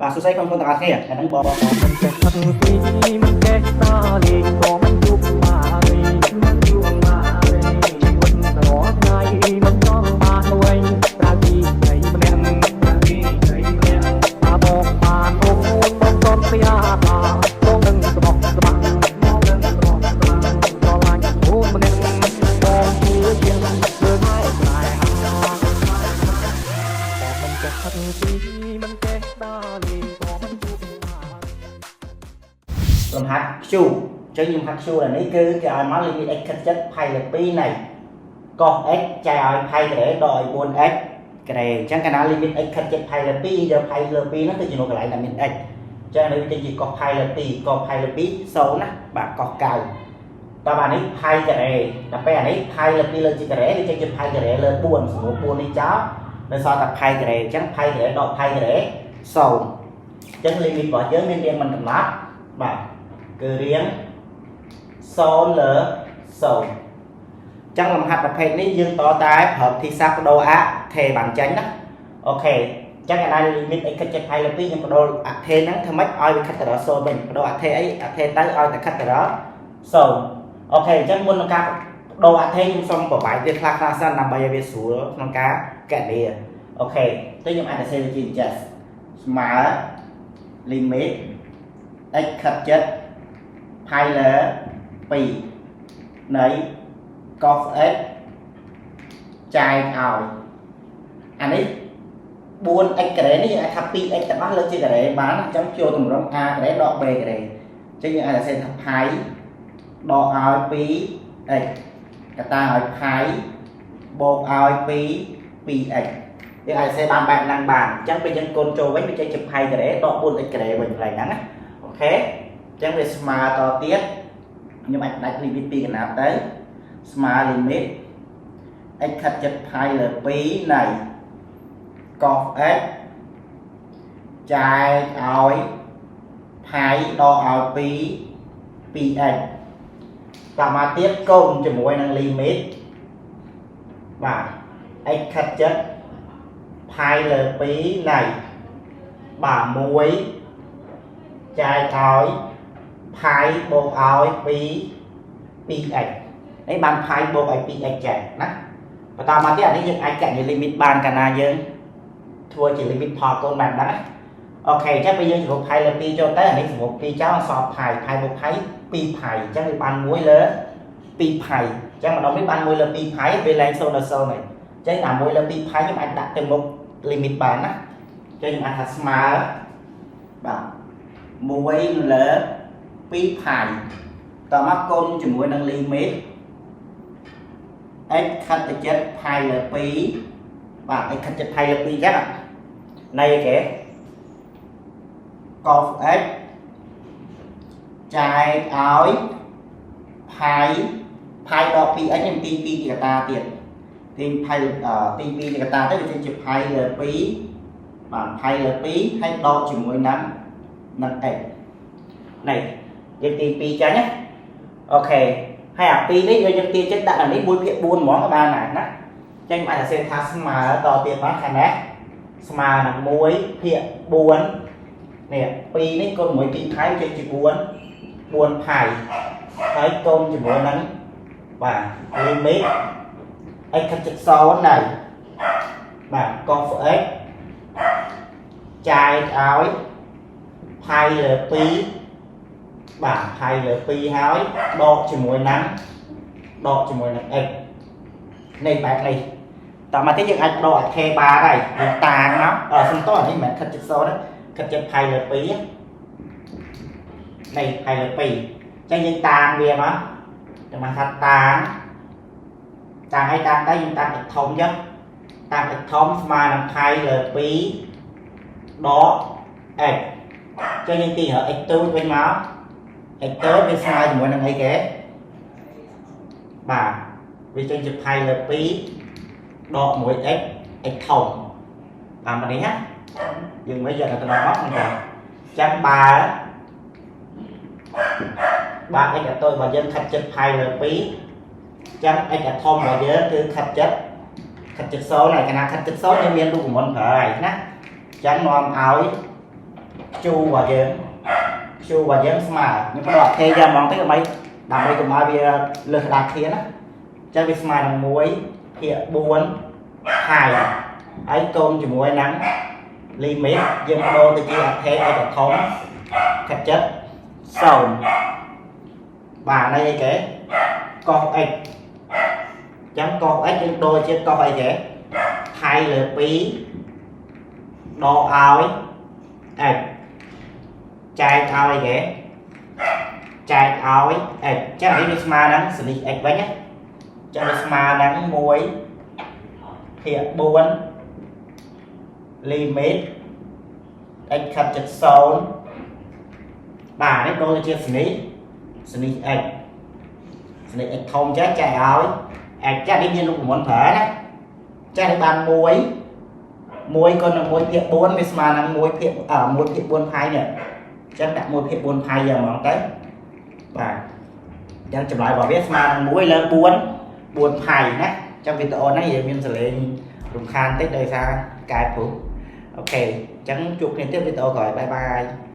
បាទសួស្តីបងប្អូនទាំងអស់គ្នាថ្ងៃហ្នឹងបង មិនចេះផឹកពីមិនចេះតាលេងក៏មិនជួបបានមិនជួបបានជីវិតរាល់ថ្ងៃមិនចង់បានអ្វីក្រៅពីស្រីម្នាក់ក្រៅពីស្រីម្នាក់តាបងបានអូនបងតនផ្យាតាបងនឹងស្មោះស្ម័គ្របងនឹងស្មោះស្ម័គ្រស្រឡាញ់អូនម្នាក់បងជឿជាក់លើថែស្នេហាបងមិនចេះផឹកពីមិនចេះតាលេងក៏មិនជួបបាន លំហាត់ Q អញ្ចឹងលំហាត់ Q ដល់នេះគឺគេឲ្យមក limit x ខិតចិត្តផៃលើ2នៃ cos x ចែកឲ្យផៃការ៉េដកឲ្យ 4x ការ៉េអញ្ចឹងកាលណា limit x ខិតចិត្តផៃលើ2យកផៃលើ2ហ្នឹងទៅជំនួសកន្លែងដែលមាន x អញ្ចឹងនេះវាជា cos ផៃលើ2 cos ផៃលើ2 0ណាបាទ cos 9តើបាទនេះផៃការ៉េដល់ពេលអានេះផៃលើ2លើជាការ៉េវាចេញជាផៃការ៉េលើ4សម្រាប់4នេះចោលនៅសល់តែផៃការ៉េអញ្ចឹងផៃការ៉េដកផៃការ៉េ0អញ្ចឹង limit របស់យើងមានរាងមិនកំណត់បាទគឺរាង0លើ0ចឹងលំហាត់ប្រភេទនេះយើងតតែប្រើវិធីសាស្ត្របដូរអថេបានចេញណាOK ចឹងអាណា limit x ខិតចិត្តផៃលើ2ខ្ញុំបដូរអថេហ្នឹងធ្វើម៉េចឲ្យវាខិតទៅដល់0វិញបដូរអថេអីអថេទៅឲ្យតែខិតទៅដល់0OK អញ្ចឹងមុននឹងការបដូរអថេខ្ញុំសូមបបាយវាខ្លះខ្លះសិនដើម្បីឲ្យវាស្រួលក្នុងការកណនាOK ទៅខ្ញុំអាចសរសេរវាជាចេះស្មើ limit x ខិតចិត្តផៃលើ2នៃ cos x ចែកឲ្យអានេះ 4x ការ៉េនេះយើងអាចថា 2x ទាំងអស់លើកជាការ៉េបានអញ្ចឹងចូលទម្រង់ a ការ៉េដក b ការ៉េអញ្ចឹងយើងអាចសរសេរថាផៃដកឲ្យ 2x កតាឲ្យផៃបូកឲ្យ2 2x យើងអាចសរសេរបានបែបហ្នឹងបានអញ្ចឹងពេលយើងគុណចូលវិញវាចេញជាផៃការ៉េដក 4x ការ៉េវិញកន្លែងហ្នឹងណាOK អញ្ចឹងវាស្មើតទៀតខ្ញុំអាចផ្ដាច់ limit ពីកណាត់ទៅស្មើ limit x ខិតចិត្តផៃលើ2នៃ cos x ចែកឲ្យផៃដកឲ្យ2 2x តមកទៀតគុណជាមួយនឹង limit បាទ x ខិតចិត្តផៃលើ2នៃបាទ1ចែកឲ្យផៃបូកឲ្យ2 2x នេះបានផៃបូកឲ្យ 2x ចែកណាបន្តមកទៀតអានេះយើងអាចកណនា limit បានកាលណាយើងធ្វើជា limit ផលកូនបែបហ្នឹងណាOK អញ្ចឹងពេលយើងសម្រុកផៃលើ2ចូលទៅអានេះសម្រុក2ចោលសល់ផៃផៃបូកផៃ2ផៃអញ្ចឹងវាបាន1លើ2ផៃអញ្ចឹងម្ដងនេះបាន1លើ2ផៃវាឡើង0ដល់0ហើយអញ្ចឹងអា1លើ2ផៃខ្ញុំអាចដាក់ទៅមុខ limit បានណាអញ្ចឹងខ្ញុំអាចថាស្មើបាទ1លើ2ផៃតមកគុណជាមួយនឹង limit x ខិតទៅចិត្តផៃលើ2បាទ x ខិតចិត្តផៃលើ2អញ្ចឹងនៃអីគេ cos x ចែកឲ្យផៃផៃដក 2x ខ្ញុំទី2ជាកតាទៀតទាញផៃទី2ជាកតាទៅវាចេញជាផៃលើ2បាទផៃលើ2ហើយដកជាមួយនឹងនឹង x នេះយើងទី2ចេញណាOK ហើយអា2នេះយើងទាញចិត្តដាក់អានេះ1ភាគ4ហ្មងក៏បានដែរណាចឹងអាចសរសេរថាស្មើតទៀតមកខាងនេះស្មើនឹង1ភាគ4នេះ2នេះគុណមួយ2ផៃចេញជា4 4ផៃហើយគុណជាមួយនឹងបាទ limit x ខិតជិត0នៃបាទ cos x ចែកឲ្យផៃលើ2បាទផៃលើ2ហើយដកជាមួយនឹងដកជាមួយនឹង x នេះបែបនេះតមកទៀតយើងអាចដកអថេបានហើយយើងតាងមកអឺសំតអានេះមិនមែនខិតជិត0ទេខិតជិតផៃលើ2នេះផៃលើ2អញ្ចឹងយើងតាងវាមកចាំមកថាតាងតាងឲ្យតាងទៅយើងតាង x ធំអញ្ចឹងតាង x ធំស្មើនឹងផៃលើ2ដក x អញ្ចឹងយើងទាញរក x តូចវិញមក x តូចវាស្មើជាមួយនឹងអីគេបាទវាចេញជាផៃលើ2ដក 1x x ធំតាមនេះណាយើងមិនយកទៅដល់មកហ្នឹងតើអញ្ចឹងបើបាទ x អតូចរបស់យើងខិតចិត្តផៃលើ2អញ្ចឹង x អធំរបស់យើងគឺខិតចិត្តខិតចិត្ត0ហើយកាលណាខិតចិត្ត0យើងមានរូបមន្តប្រើហើយណាអញ្ចឹងនាំឲ្យ Q របស់យើង Q របស់យើងស្មើខ្ញុំបដូរអថេយកហ្មងទៅដើម្បីដើម្បីកុំឲ្យវាលើសក្តារខៀនណាអញ្ចឹងវាស្មើនឹង1ភាគ4ផាយហើយគុណជាមួយនឹង limit យើងបដូរទៅជាអថេឲ្យធំខិតចិត្ត0បាទនេះអីគេ cos x អញ្ចឹង cos x យើងដូរជា cos អីគេផាយលើ2ដកឲ្យ x ចែកឲ្យគេចែកឲ្យ x ចឹងនេះវាស្មើនឹងសនិស x វិញណាចឹងវាស្មើនឹង1ភាគ4 limit x ខិតជិត0បាទនេះដូរទៅជាសនិសសនិស x សនិស x ធំចេះចែកឲ្យ x ចានេះមានរូបមន្តប្រើណាចានេះបាន1 1គុណនឹង1ភាគ4វាស្មើនឹង1ភាគ1ភាគ4ផាយនេះអញ្ចឹងដាក់1ភាគ4ផាយយ៉ាងហ្មងទៅបាទអញ្ចឹងចម្លើយរបស់វាស្មើនឹង1លើ4 4ផាយណាអញ្ចឹងវីដេអូហ្នឹងយើងមានសលេងរំខានតិចដោយសារកែព្រោះOK អញ្ចឹងជួបគ្នាទៀតវីដេអូក្រោយ bye bye.